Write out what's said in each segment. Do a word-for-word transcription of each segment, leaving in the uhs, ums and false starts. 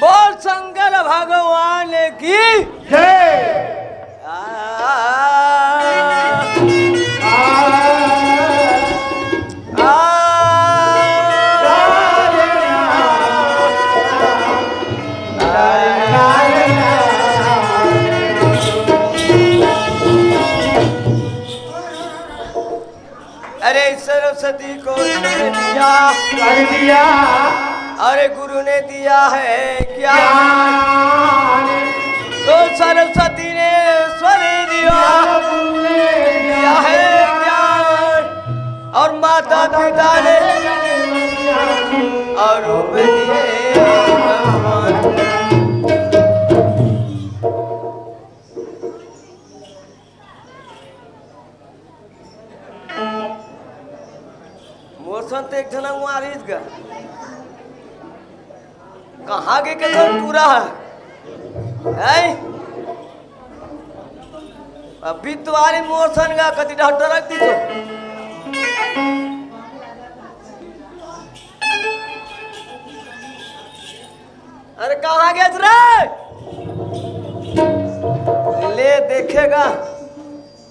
बोल शंकर भगवान की जय। आ, आ, आ, अरे सरस्वती को दे दिया, कर दिया। अरे गुरु ने दिया है ज्ञान, ज्ञान। तो सरस्वती ने स्वर दिया, गुरु ने दिया है ज्ञान। और माता पिता ने और रूप दिए भगवान। मोर सन ते एक झन अंगवारिस गा। कहाँ गे के तोर टूरा हे? हैं? अभी तुवारी मोर सन गा, कति डहर टरक दी तो। अरे कहाँ गेस रे? ले देखे गा।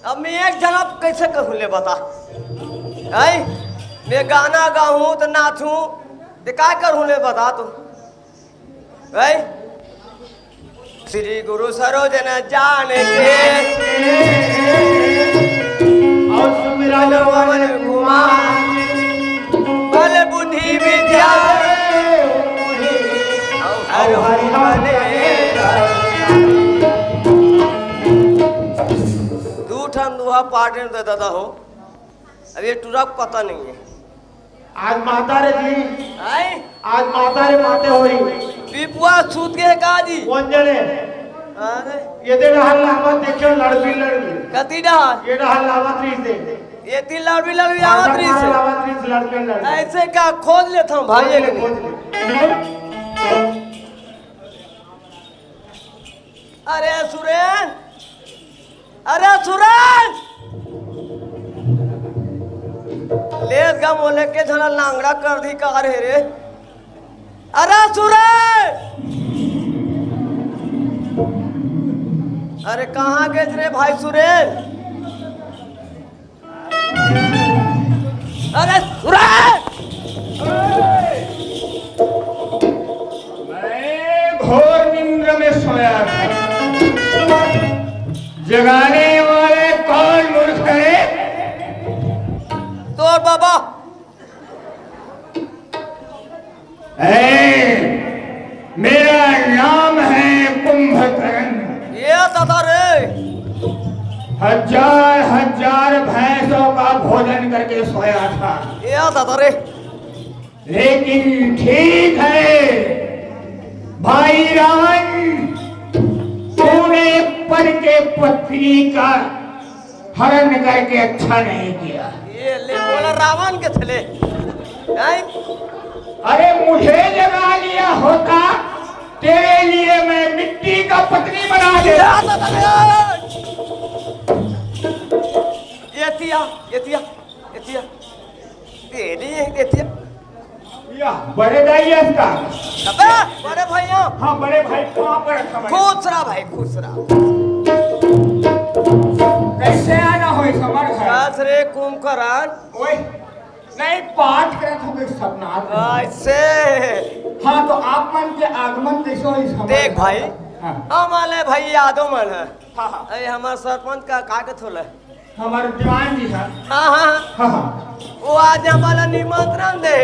अब मैं एक झन अब कइसे कहूँ ले बता? हैं? मैं गाना गाहूँ त नाचहूँ, त का करहूँ ले बता तू? हैं? श्री गुरु सरोज न जान के, और सुमिरन पवन कुमार, बल बुद्धि विद्या, और हरि हरि बने। पार्टी में दे दादा हो। अब ये टूरा को पता नहीं है। आज माता रे जी। आई? आज माता रे माते होई। दीपुआ सूत के का जी? कौन जने? अरे। ये दे रहल लावत, देखियो, लड़बी लड़बी। कति डहर? ये रहल लावत रही से। ये तीन लड़बी लड़बी आवत रही से। लावत रही से, लड़बी लड़बी। ऐसे का खोज लेता हूँ भाई, खोज एक ले, मिनट। खोज ले। अरे सुरेन, अरे सुरेन, लेस गा मोले के झना लांगड़ा कर दी का रे रे। अरे सुरेन, अरे कहाँ गेस रे भाई सुरेन? अरे सुरेन! मैं घोर निंद्रा में सोया था। जगाने वाले कौन मूर्ख है? तोर बाबा। ए, मेरा नाम है कुंभकर्ण। ये दादा रे। हजार हजार भैंसों का भोजन करके सोया था। ये दादा रे। लेकिन ठीक है भाई रावण, तूने पर के पत्नी का हरण करके अच्छा नहीं किया। ये ले बोला रावण के थले। नहीं? अरे मुझे जगा लिया होता, तेरे लिए मैं मिट्टी का पत्नी बना देता। ये तिया, ये तिया, ये तिया। तेरी ये तिया। या, बड़े दाई है इसका। अबे, बड़े भैया। हाँ, बड़े भाई, कहाँ पर रखा भाई? खुश रहा भाई, खुश रहा। कैसे आना हो इस हमारे घर? कस रे कुंभकर्ण। ओए, नहीं, पाठ करत हो गए सपना। ऐसे। हाँ, तो आप मन के आगमन कैसे हो इस हमारे देख घर? भाई, हाँ। हम आले भाई यादव मन है। हाँ, हाँ। अरे हमार सरपंच का कागज होला। हमारे दीवान जी हैं। हाँ, हाँ, हाँ। हाँ, हाँ। वो आज हमारा निमंत्रण दे।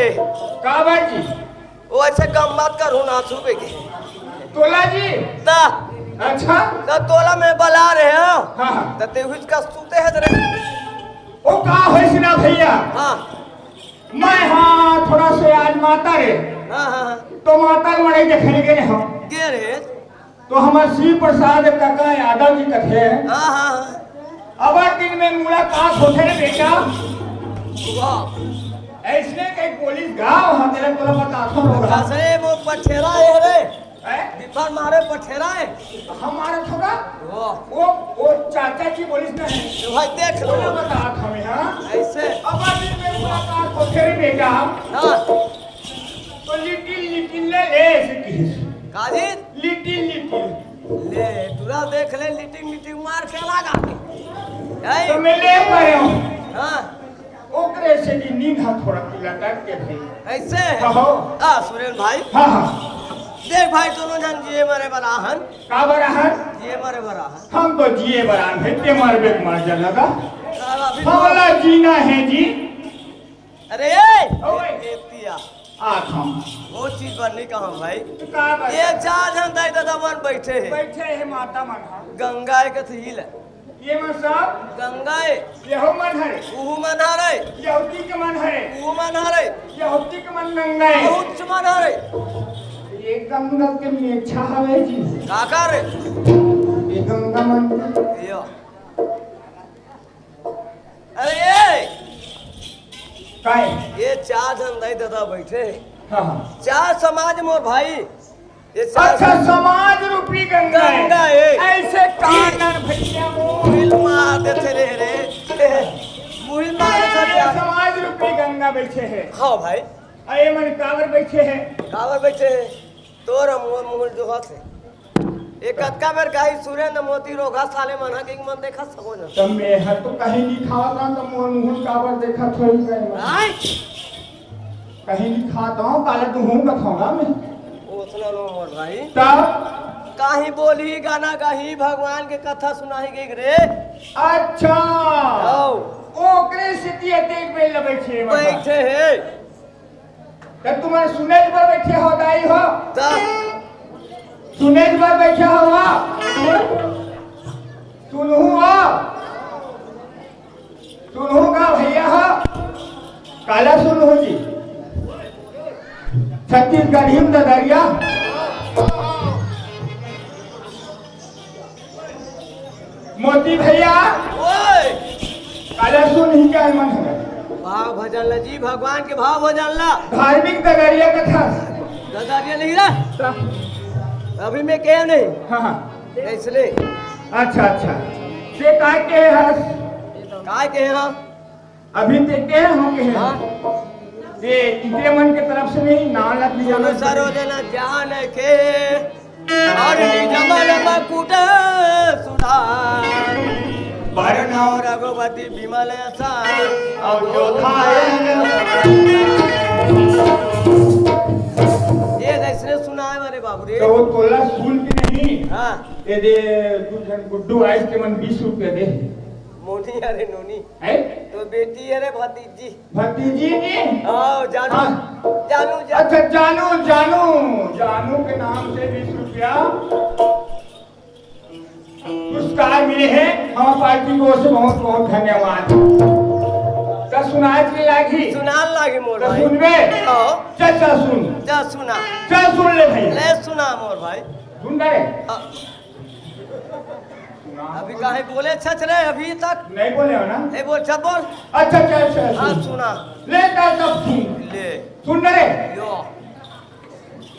का बात जी? वो ऐसे कम बात करू ना छुपे के। तोला जी? ता। अच्छा। तो तोला में बला रहे हो। हाँ, हाँ। तो ते उसका सूते है जरा। ओ का होइस ना भैया? हाँ। मैं हाँ थोड़ा से आज माता रे। हाँ, हाँ, हाँ। तो माता मड़ई देखने गए हो। गे रे। तो हमर शिव प्रसाद काका यादव जी कथे, हाँ, हाँ, हाँ। अबर दिन में मुलाकात होथे रे बेटा। वाह। ऐसने कहीं पुलिस गाँव हम तेरे तोला बताथों होगा। कसरे वो पठेरा है रे। हैं? बिफर मारे पठेरा है। हम मारे थोड़ा। वाह। वो, वो चाचा जी पुलिस में है। तो भाई देख लो। तोला बताथों मैं, हाँ? ऐसे। अबर दिन में मुलाकात होथे रे बेटा। हाँ। तो लिटिल लिटिल ले ले ऐसे किस। काजी? Little little. ले, तोरा देख ले, लिटिल लिटिल मार के लगा के। हैं? तो मैं ले पाया हूँ। हाँ। ओकरे से भी नींद हाथ थोड़ा की लटक के भाई। ऐसे? हाँ, हो। आ, सुरेन भाई। हाँ, हाँ। देख भाई, दोनों जन जिए मरे बराहन। का बराहन? जिए मरे बराहन। हम तो जिए बराहन है, ते मरबे के मर जाना का। साला अभी तो हमला जीना है जी। अरे, ए, ओए। ए, ए, तिया। आथम। वो चीज बन नहीं कहा भाई। तो का बात ये है? चार जन दाई दादा मन बैठे हैं। बैठे हैं माता मन, हाँ। गंगा एक थी ले। ये मन सब? गंगा है। यहू मन है। उहू मन हरे। यहूदी के मन है। उहू मन हरे। यहूदी के मन नंगा है। बहुत मन हरे। ये गंगा के मेछा हवे जी। का का रे? ये गंगा मन। यो। अरे ये! काय? ये चार जन दाई दादा बैठे। हाँ, हाँ। चार समाज मोर भाई। ये चार अच्छा, समाज रूपी गंगा है। गंगा है। ऐसे कानन भैया वो मुहिल मार देते रहे रे। मुहिल मार देते अरे, रहे। समाज रूपी गंगा बैठे है। हाँ भाई। अरे मन कावर बैठे है। कावर बैठे है। तोर मुंह, मुंह जो हस हे। ए कतका बेर गाई सुरेंद्र मोती रोघा साले मन ह कि मन देखत सको न। त मेहर तो कहीं नहीं खात हूँ, त मोर मुंह काबर देखत होई गए मन। आय? कहीं नहीं खात हूँ, काले तो हूँ कथौड़ा में। ओतना नो मोर भाई। तब? काहीं बोली, गाना गाही, भगवान के कथा सुनाही गई रे। अच्छा। हौ। ओकरे सेती अतेक बेर ले बैठे हे मतलब। बैठे हे। त तुमन सुनेच बर बइठे हो दाई हो? त सुनेच बर बइठे हो, हो? सुनहू हो? छत्तीसगढ़ी में ददरिया। मोती भैया, ओए! काला सुन ही क्या मन है? भाव भजन ला जी, भगवान के भाव भजन ला। धार्मिक ददरिया कथा। ददरिया नहीं रहा? अभी मैं कहे नहीं। हाँ, हाँ। इसलिए। अच्छा, अच्छा। से काय के हस? काय के हाँ? अभी ते के हो के हाँ। ये इतने मन के तरफ से नहीं, नाम लग नहीं जाना। सरोजना जान के और निजमल मकुट सुधार। वरण और रघुपति विमल यशा और जोधायक। ये ऐसने सुनाए मारे बाबू रे। तो वो तोला सुन के नहीं। हाँ। ये दे दू जन गुड्डू आइस के मन बीस रुपया दे। मोनी अरे नोनी। है? तो बेटी अरे भतीजी। भतीजी ने? हाँ, जानू, हाँ। जानू, जानू। अच्छा, जानू, जानू, जानू के नाम से बीस रुपया पुरस्कार मिले हैं। हम पार्टी की ओर से बहुत, बहुत धन्यवाद। का सुनाए के लागी? सुनान लागी मोर तो भाई। सुनबे? हाँ। चल, चल सुन। जा सुना। चल सुन ले भाई। ले सुना मोर भाई। सुन रहे? हाँ। अभी काहे बोले छछ रे अभी तक? नहीं बोले हो ना? नहीं बोल, छछ बोल। अच्छा, अच्छा, अच्छा, हाँ, सुन। सुना। ले, का सब सुन। ले। सुन ना रे। यो।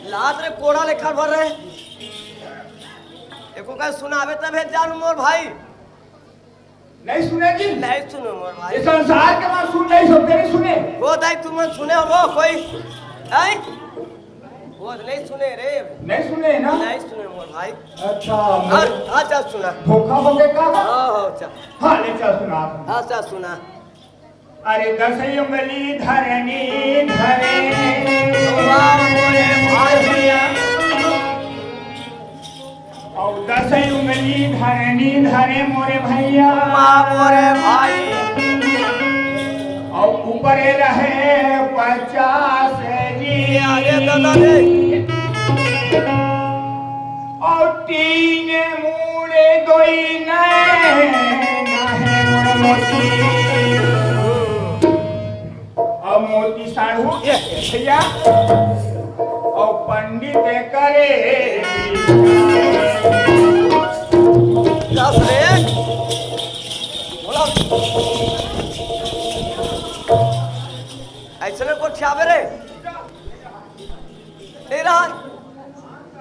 लात रे कोड़ा लेखा भर रहे। एको का सुनावे तबे जानू मोर भाई। नहीं सुने जी? नहीं सुनो मोर भाई। ये संसार के बात सुन नहीं सकते, नहीं सुने। वो दाई तुम सुने हो वो कोई? हैं? वो नहीं सुने रे। नहीं सुने ना? नहीं सुने मोर भाई। अच्छा, हाँ, मोर हाँ, चल सुना। धोखा हो गया का? हाँ, हाँ, चल। हाँ, ले चल सुना। हाँ, चल सुना। अरे दसई उंगली धरनी धरे। वाह, मोरे भाई। और दसई उंगली धरनी धरे मोरे भैया। वाह, मोरे भाई। और ऊपरे रहे पचास जी। अरे दादा रे। और तीन मुड़े दोई नैन है मोर मोती। अब मोती साढ़ू, ए, भैया, और पंडित करे। दस रे, बोला। ऐसे में कुछ आवे रे? नहीं रहा।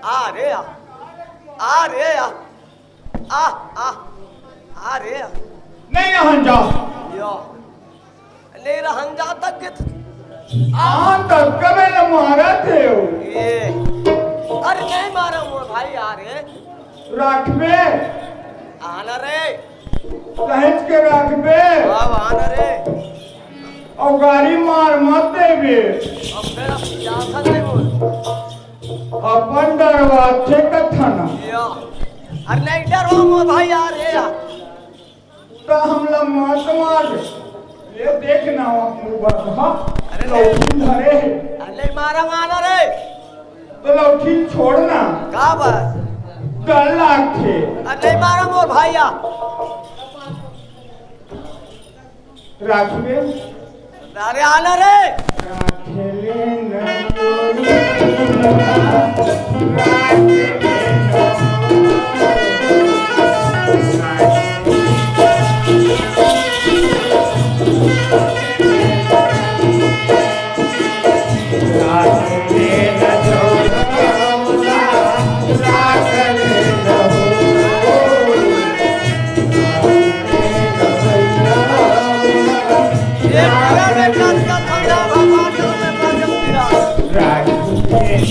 आ रे आ। आ रे आ। आ, आ, आ रे। नहीं रहन जा। यो। नहीं रहन जा तक के थ-, आ तक कबे न मारा थे हो। ये। अरे नहीं मारा मोर भाई, आ रे। रखबे। आना रे। सहेज के रखबे। अब आना रे। और गाड़ी मार मत देबे। अब मेरा सियासत नहीं बोल। अपन डरवा छे कथन। या। अरे नहीं डरो मोर भाई यार, ये यार। तो हमला मत मार। ये देख ना मुंह बंद, हाँ? अरे लौठी धरे है। अरे नहीं मारा मारा रे। तो लौठी छोड़ ना। का बात? डर लागथे। अरे नहीं मारा मोर भाई यार। राखबे। अरे आना रे। राखेले न कोई।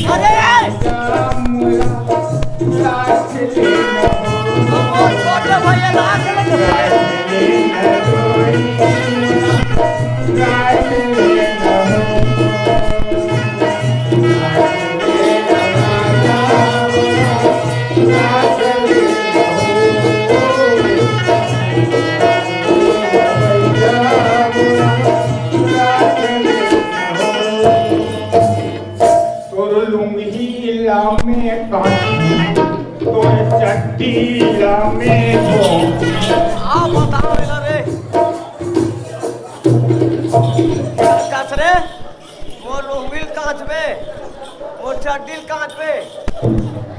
अरे! तोर लुंगी ला में कांच, तोर चड्डी ला में भोंक। आ बताओ इधर रे। कस रे, मोर लुंगी कांच में। चड्डी ल काट पे।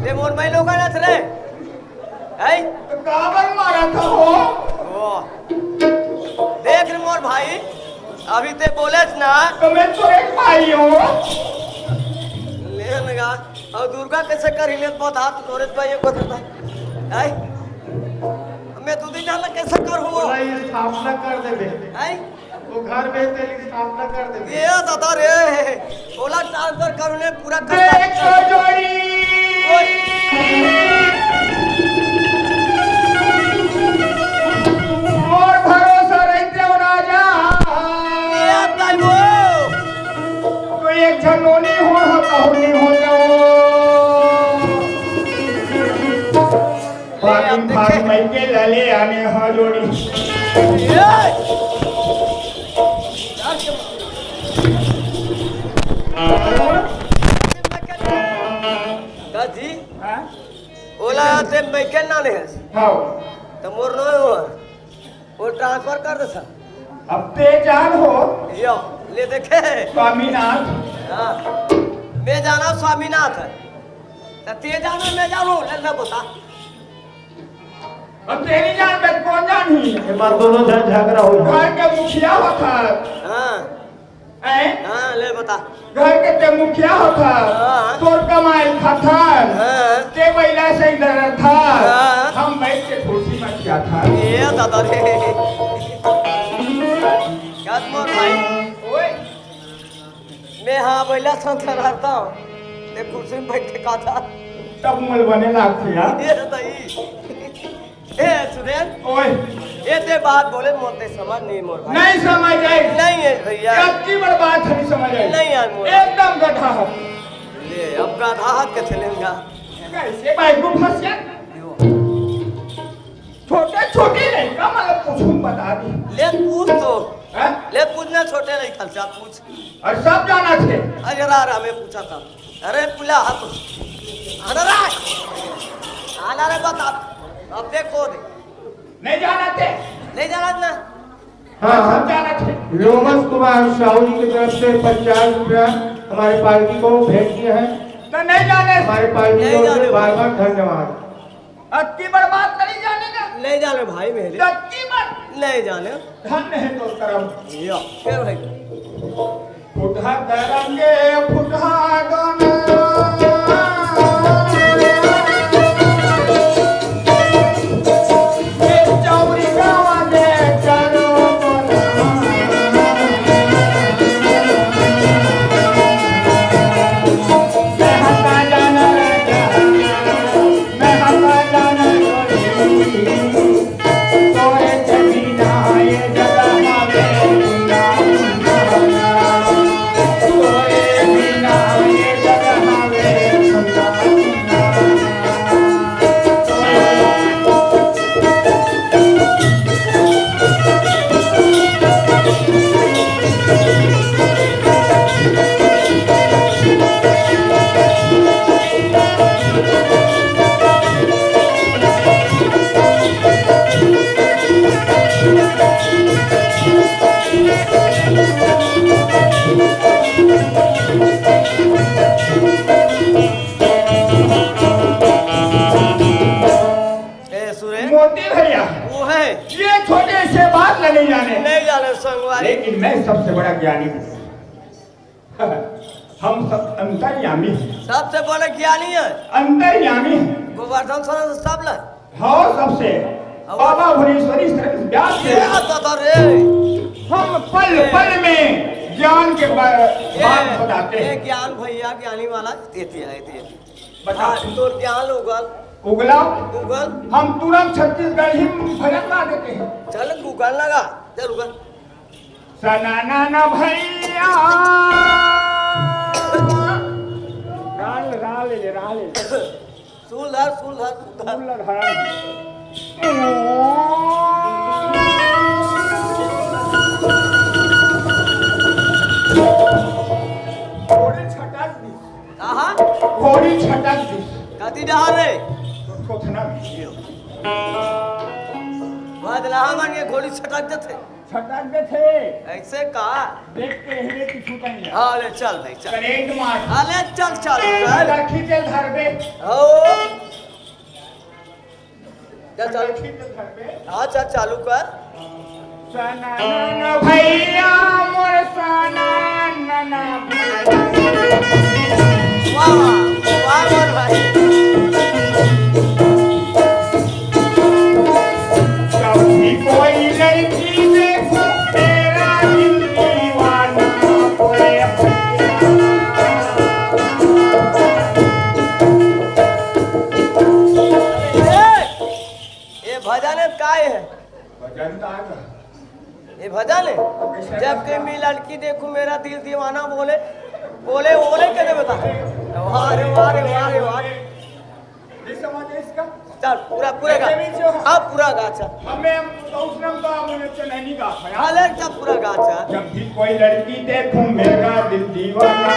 ते मोर मइलोगन अस रे। हैं? तो काबर मारत हो? ओ। देख रे मोर भाई, अभी ते बोलेस ना। तो मैं तोरे भाई हूँ। ले लगा। अउ दुर्गा कइसे करही ले बता, तोरे भाई को बता। हैं? मैं दू दिन जाना कइसे करहूँ? ओला स्थापना कर देबे। हैं? वो घर में तेरी स्थापना कर देबे। ए दादा रे, ओला transfer करूँ ने पूरा खर्चा। देख तो जोड़ी। ओए। मोर भरोसा रहिथे ओ राजा। ए दाई वो। तो एक झन नोनी हो, हो, हो, नहीं हो जाओ। बाकी भाग मइके लले आने ह जोड़ी। ए! का जी? हाँ? ओला ते मइके ना ले हस। हाँ। त मोर नो हो। वो transfer कर दे सर। अब ते जान हो। यो, ले देखे। स्वामीनाथ। हाँ। मैं जाना स्वामीनाथ है। त ते जाना, मैं जानू, ले, ले बता। अब तेरी जान में कौन जान ही? ये बार दोनों झन झगड़ा हो। घर के मुखिया होता। हाँ। हैं? हाँ, ले बता। घर के ते मुखिया होता। हाँ। तोर कमाई खाता। हाँ। ते बैला से इधर था। हाँ। हम बैठ के खुशी में क्या था? ए दादा रे। क्या मोर भाई? ओए। मैं हाँ बैला संग रहता हूँ। ते कुर्सी में बैठ के खाता। तब मल बने लागथे यार। ए दाई। ए सुरेन। ओए। ए ते बात बोले मोर ते समझ नहीं मोर भाई। नहीं समझ आई। नहीं है भैया। अतकी बड़ बात नहीं समझ आई। नहीं यार मोर। एकदम गधा है। ले, अब गधा हाथ के चलेगा। कैसे भाई को फंस गया? छोटे छोटे लड़का मतलब कुछ बता दी। ले पूछ तो। हैं? ले पूछना छोटे लड़का से पूछ। अउ सब जाना थे। अरे रा, रा, मैं पूछा था। अरे पुला हाथ। आना रा। आना रे बता। अब देखो दे। नहीं जाना थे। नहीं जाना ना। हाँ, सब हाँ। जाना थे। रोमस कुमार साहू जी की तरफ से पचास रुपया हमारे पार्टी को भेंट किया है। तो नहीं जाने। हमारे पार्टी नहीं की ओर से जाने। बार-बार धन्यवाद। अतकी बड़ बात नहीं जाने ना। नहीं जाने भाई मेरे। अतकी बड़। नहीं जाने। धन्य है तो करम। या, फिर भाई। फुटहा करम के फुटहा गाना। ये चौरी गावा दे चारो कोना। मैं हका जाना राजा। ए, सुरेश। मोती भैया। वो है। ये छोटे से बात ला नहीं जाने। नहीं जाने संगवारी। लेकिन मैं सबसे बड़ा ज्ञानी हूँ। हम सब अंतर्यामी हैं। सबसे बड़े ज्ञानी है। अंतर्यामी हैं। गोवर्धन सरन से सब ले। हाँ, सबसे। अब बाबा भुवनेश्वरी सरन व्यास से। ये आता था रे। हम पल ये। पल में ज्ञान के बा-, ये, बात बताते ये हैं। ज्ञान भैया ज्ञानी वाला देते हैं, देते हैं। बता। हाँ, तोर ज्ञान उगल। उगला। उगल। हम तुरंत छत्तीसगढ़ी में भजन गा देते हैं। चल, उगल लगा। चल, उगल। सनाना ना भैया। राल, राल ले, राल ले। सुन ला, सुन ला, सुन ला। सुन ला, राल। थोड़ी छटक दी। कहाँ? घोड़ी छटक दी। कति डहर रे? थोथना में। बदलाहा मन के गोली छटक जथे। छटक देथे। ऐसे का? देख के ही रे तू छूटन जा। हाँ, ले चल भाई, चल। करेंट मार। हाँ, ले चल, चल, चल। लाठी चल धर बे। हो। चल, चल। लाठी चल धर बे। हाँ, चल, चालू कर। सनन भैया मोर सनन। वाह, वाह, वाह, मोर भाई। कभी कोई लड़की देखो, मेरा दिल दीवाना होए। ए, ए भजन हे, काय हे? भजन का हे? ये भजन हे? जब कहीं भी लड़की देखूं, मेरा दिल दीवाना बोले, बोले, बोले के दे बता। वाह रे, वाह रे, वाह रे, वाह रे। नहीं समझ इसका? चल, पूरा, पूरा गा। ये भी जो अब पूरा गा, चल। अब मैं, तो उसने हम तो आप मुझे चल नहीं गा। हाँ, ले, चल, पूरा गा, चल। जब भी कोई लड़की देखूं, मेरा दिल दीवाना।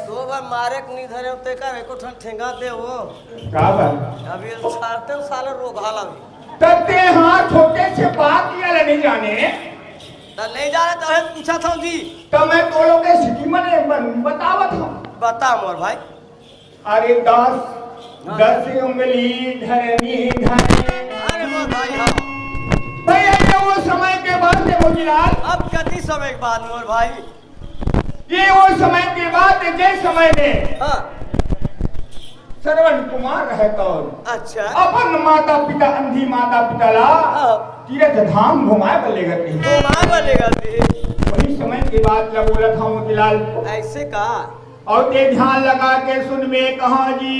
दो बार मारे के नहीं धरे होते का, एको ठन ठेंगा दे वो। का बात? अभी सारते साले रोघा लावे। तब ते हाथ होते से बात किया ले नहीं जाने। त नहीं जाने त पूछा था जी। त मैं तो लोग के सिटी में बन-, बतावत हूँ। बता मोर भाई। अरे दस, हाँ। दस उंगली धरनी धरे। अरे मोर भाई, हाँ। भैया, ये वो समय के बात हे मोतीलाल। अब कति समय के बाद मोर भाई? ये वो समय के बात हे, जे समय में हाँ। श्रवण कुमार रहत और अच्छा। अपन माता पिता, अंधी माता पिता ला हाँ। तीर्थ धाम घुमाए बर लेगत रही। घुमाए बर लेगत रही। वही समय के बात ला बोलत हूँ मोतीलाल। ऐसे का? और ते ध्यान लगा के सुनबे कहाँ जी।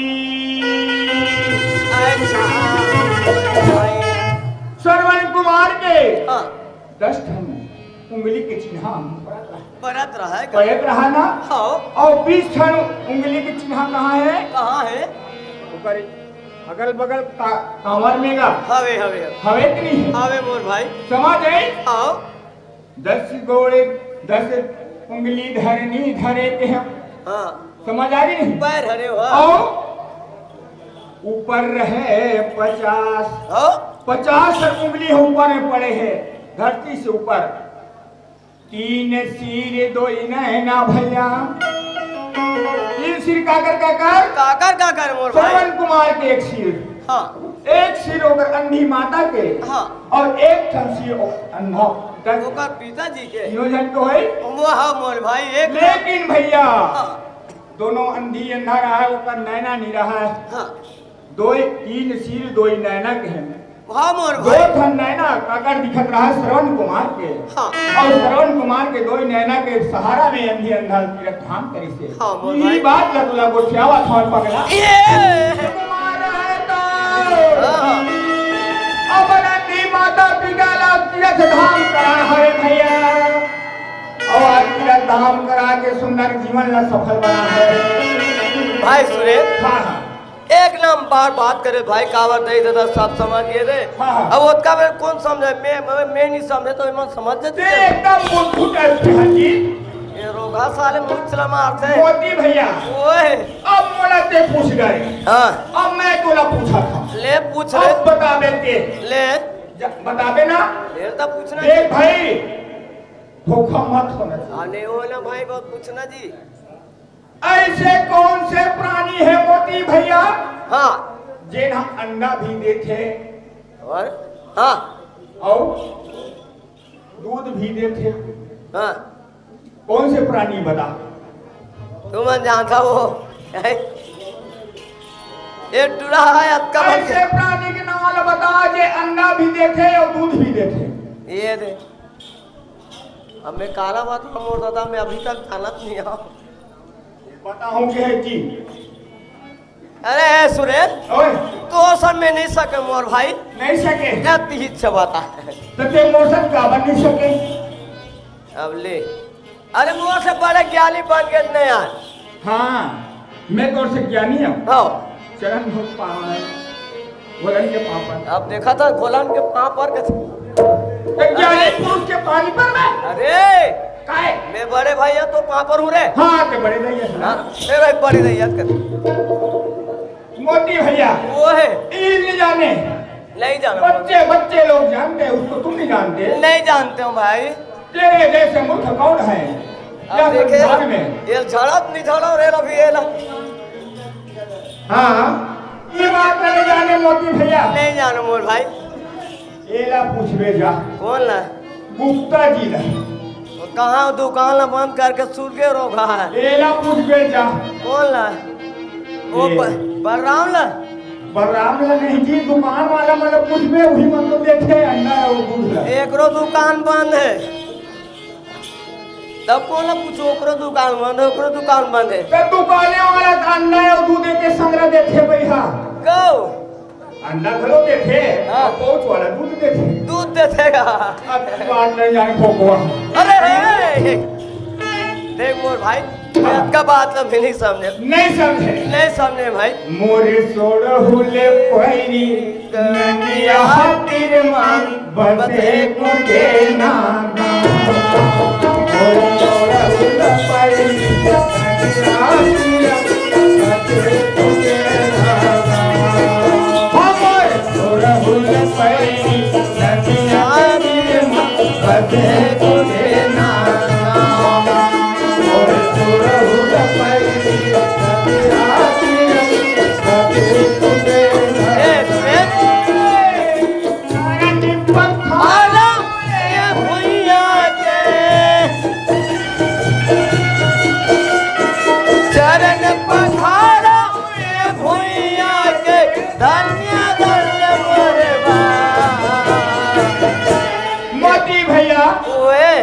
अच्छा। श्रवण कुमार के हाँ। दस ठन उंगली के चिन्हा परत रहा। परत रहा है का? परत रहा ना? हाँ। और बीस ठन उंगली के चिन्हा कहाँ हे? कहाँ हे? ओकर अगल बगल का-, कांवर में गा। हवे, हवे, हवे। हवे कि नहीं हे? हवे मोर भाई। समझ आए? हाँ। दस गोड़े, दस उंगली धरनी धरे के हम। हाँ। समझ आ रही नहीं? पैर हरे हो। और ऊपर रहे पचास। हाँ। पचास उंगली हे ऊपर में पड़े हे, धरती से ऊपर। तीन सिर दोई नैना भैया। तीन सिर काकर काकर? काकर काकर मोर भाई। श्रवण कुमार के एक सिर। हाँ। एक सिर ओकर अंधी माता के। हाँ। और एक ठन सिर ओ-, अंधा। ओकर पिताजी के। तीनों झन के होई। वो हाँ मोर भाई, एक लेकिन भैया, हाँ। दोनों अंधी अंधा रहा, ओकर नैना नहीं रहा। हाँ। दोई, तीन सिर दोई नैना के हैं। हाँ मोर दो भाई। ठन नैना काकर दिखत रहा श्रवण कुमार के। हाँ। और श्रवण कुमार के दोई नैना के सहारा में अंधी अंधा तीर्थ धाम करिस हे। हाँ मोर यही भाई। बात ला तोला गोठियावत हंव पगला। ये। कुमार है तो हाँ। अपन अंधी माता पिता ला तीर्थ धाम करा हवे भैया। और तीर्थ धाम करा के सुंदर जीवन ला सफल बना हवे। भाई सुरेश। हाँ, हाँ। एक नंबर बात करे भाई, काबर नहीं देता, सब समझ गए रे। हाँ, हाँ। अब ओतका में कौन समझे? मैं, मैं, मैं नहीं समझे तो एमन समझ जाते ते हैं। एकदम मूर्ख फुटल है जी। ये रोगा साले मुंह चला मारते हैं। मोती भैया। ओए। अब मोला ते पूछ गए। हाँ। अब मैं तोला पूछा था। ले पूछ ले। अब बताबे ते। ले। जा, बताबे ना। ले तो पूछना देख जी। भाई, धोखा मत होना। हाँ, नहीं हो ना भाई, बहुत पूछना जी। ऐसे कौन से प्राणी है मोती भैया? हाँ। जेन ह अंडा भी देथे। और? हाँ। और दूध भी देथे। हाँ। कौन से प्राणी बता? तुमन जानता हो। ये टूरा है, अतका बन ऐसे प्राणी के नाम ला बता, जे अंडा भी देथे और दूध भी देथे। ये दे। अब मैं काला बात मोर दादा, मैं अभी तक जानत नहीं हूँ। बताऊं के है जी। अरे ए सुरेश, ओए। तो सब में नहीं सके मोर भाई। नहीं सके? या तीज से बता। तो ते मोर से का बन नहीं सके? अब ले। अरे मोर से बड़े ज्ञानी बन गए नहीं यार। हाँ, मैं तोर से ज्ञानी हूँ। हाँ। चरण धो पावन, भोलन के पावन। अब देखा था भोलन के पाँव पर के एक ज्ञानी पुरुष के पानी पर मैं। अरे, काय? मैं बड़े भैया तो पापड़ हूँ रे। हाँ, ते बड़े भैया। हाँ, तेरा एक बड़े भैया कर। मोती भैया। वो है। ये नहीं जाने। नहीं जाना। बच्चे, बच्चे लोग जानते हैं, उसको तुम नहीं जानते। नहीं जानते हो भाई। तेरे जैसे मूर्ख कौन है? अब या देखे, संसार में। ये झड़प नहीं झड़प रे अभी ये ला। हाँ, ये बात नहीं जाने मोती भैया। नहीं जानो मोर भाई। एला पूछबे जा। कौन ला? गुप्ता जी ला। वो कहाँ दुकान ला बंद करके सुरगे रोगा है? एला पूछबे जा। कौन ला? वो ए। ब-, बलराम ला? बलराम ला नहीं जी, दुकान वाला मन ला पूछबे, वही मन तो देखे अंडा है वो दूध ला। एकरो दुकान बंद है। तब कौन ला पूछो, ओकरो दुकान बंद है, ओकरो दुकान बंद है। तो दुकाने वाला तो अंडा और दूध के संग ला देथे भैया। कहो। अंडा घलो देथे, हाँ। और pouch वाला दूध देथे। दूध देथे का? अब बात नहीं जाने खोखवा। अरे, हे, हे, हे। देख मोर भाई, हाँ। अतका बात ला भी नहीं समझे। नहीं समझे। नहीं समझे भाई। मोरे सोड़हुले पैरी नंदिया तीर मा बसे कुटे नाना। चरण पखारो ए भुइया के, धन्य धन्य मोरे बा। मोती भैया। ओए।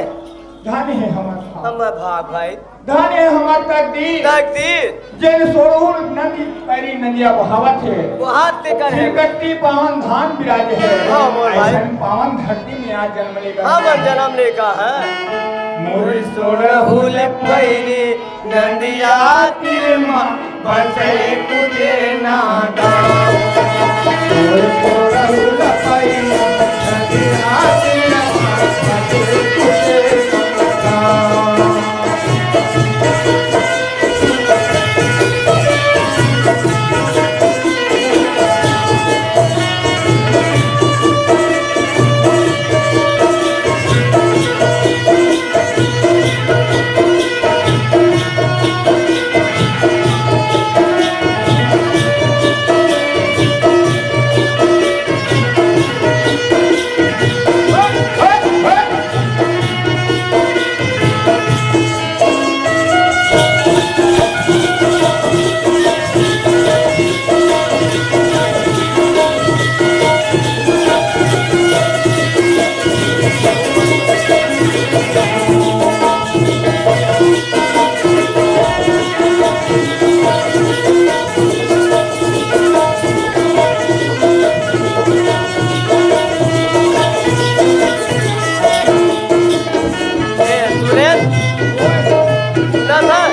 धन है हमर भाग। हमर भाग भाई। धन है हमर तकदीर। तकदीर। जेन सोड़हुल नदी पैरी नदिया बहावत हे। बहात ते कर हे। सिरकट्टी पावन धाम बिराजे हे। हाँ, मोर भाई। अइसन पावन धरती में आज जन्म लेगा। हाँ, मोर जन्म लेगा है। मोर सोड़हुल पैरी नदिया तीर मा बसे कुटे नाना। मोर सोड़हुल पैरी नदिया तीर मा बसे कुटे नाना। ए, सुरेश, सुना था?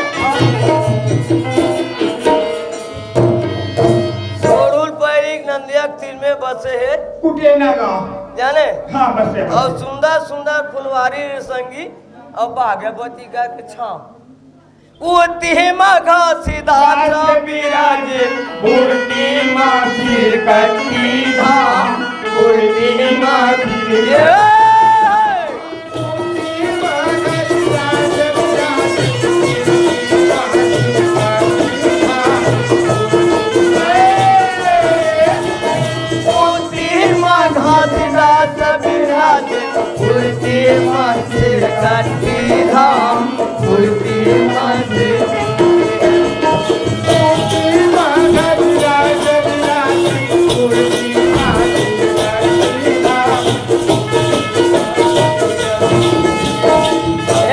सोड़हुल पैरी नंदिया तीर में बसे हे। कुटेना गाँव। जाने? हाँ, बसे, बसे। और सुंदर सुंदर फुलवारी रे संगी, और भागवती का छाँव। उतिहि मा घासीदास बिराजे, उतिहि मा सिरकट्टी धाम, उतिहि मा सिर- उतिहि मा घासीदास बिराजे, उतिहि मा सिरकट्टी धाम, उतिहि मा सिर-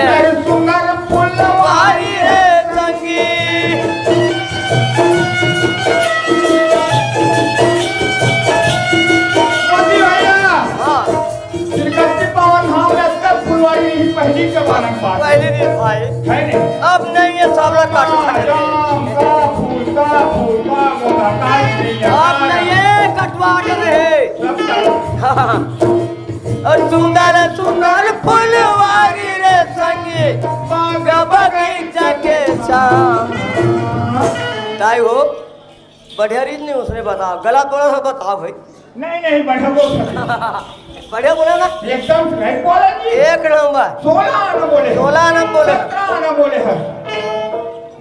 अरे सुंदर फुलवारी रे संगी। मोती भैया। हाँ। सिरकट्टी पावन धाम में सब फुलवारी नहीं, पहली जमाना की बात। पहले नहीं भाई। है नहीं? अब नहीं है, सब लोग काटू हाँ, काटू। जाम, का फूल, का फूल, का मोटा, का नहीं है। अब नहीं है, कटवा के रहे। सब काटू। हाँ, हाँ। अउ सुंदर सुंदर फुलवारी रे संगी, बाग बगीचा के छाँव। ताई हो, बढ़िया रीत नहीं उसने बताओ, गलत बोला था, बताओ भाई। नहीं, नहीं, बढ़िया बोल सकते। बढ़िया बोला ना? एकदम से नहीं बोला जी। एक नंबर। सोलह आना बोले। सोलह आना बोले। सत्रह आना बोले हैं।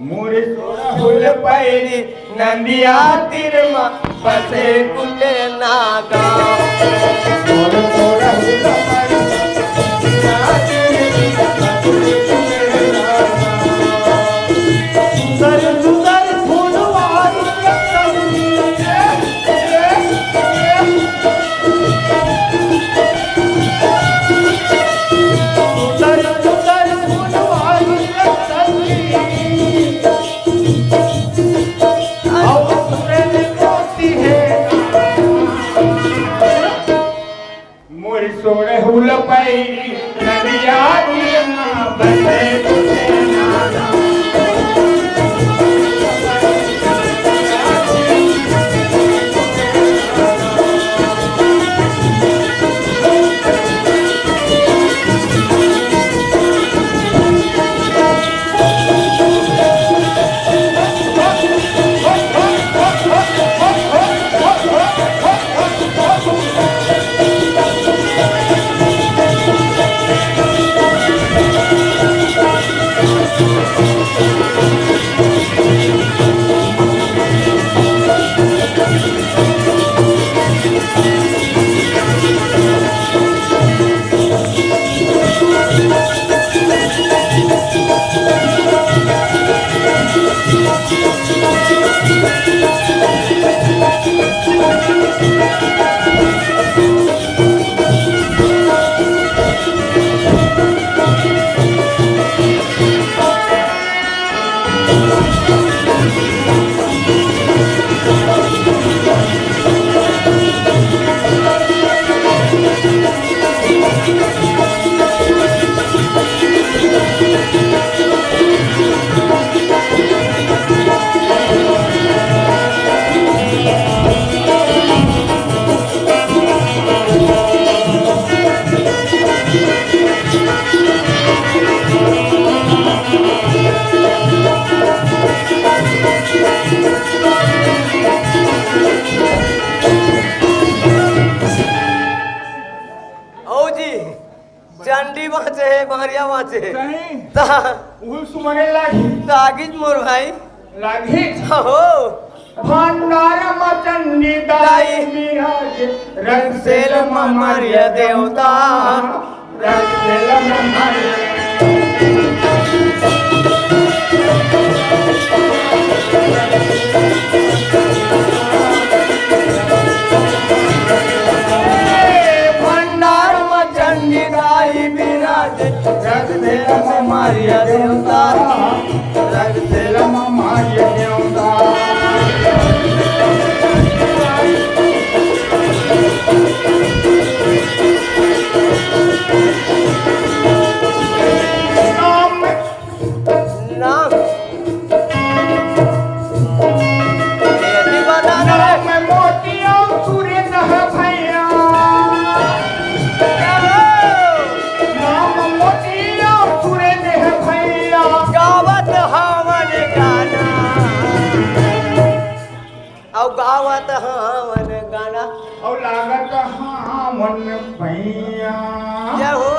मोरे सोरहुल पैरी नंदिया तीर मा बसे कुले नागा। मोरे सोरहुल पैरी नंदिया तीर मा बसे कुले नागा। सुंदर सुंदर फूलवारी मोर सोरहुल पैरी नदिया तीर मा बसे कुले नागा। ओ जी, चंडी बाँचे हे, मारिया बाँचे हे। सही। ता उहू सुमरे लागी। लागिच मोर भाई। लागिच। हो। भंडार म चंडी दाई दाई। विराज, रंगसेल म मारिया देवता। रंगसेल म मारिया। भंडार म चंडी दाई विराज, रंगसेल म मारिया देवता। रंगसेल म मारिया देवता। नाम। नाम। ये भी बता दे। नाम मोती अउ सुरेंद्र हे भैया। नाम मोती अउ सुरेंद्र हे भैया। गावत हवन गाना। अउ गावत हवन गाना। अउ लागत हवन पैया। जय हो।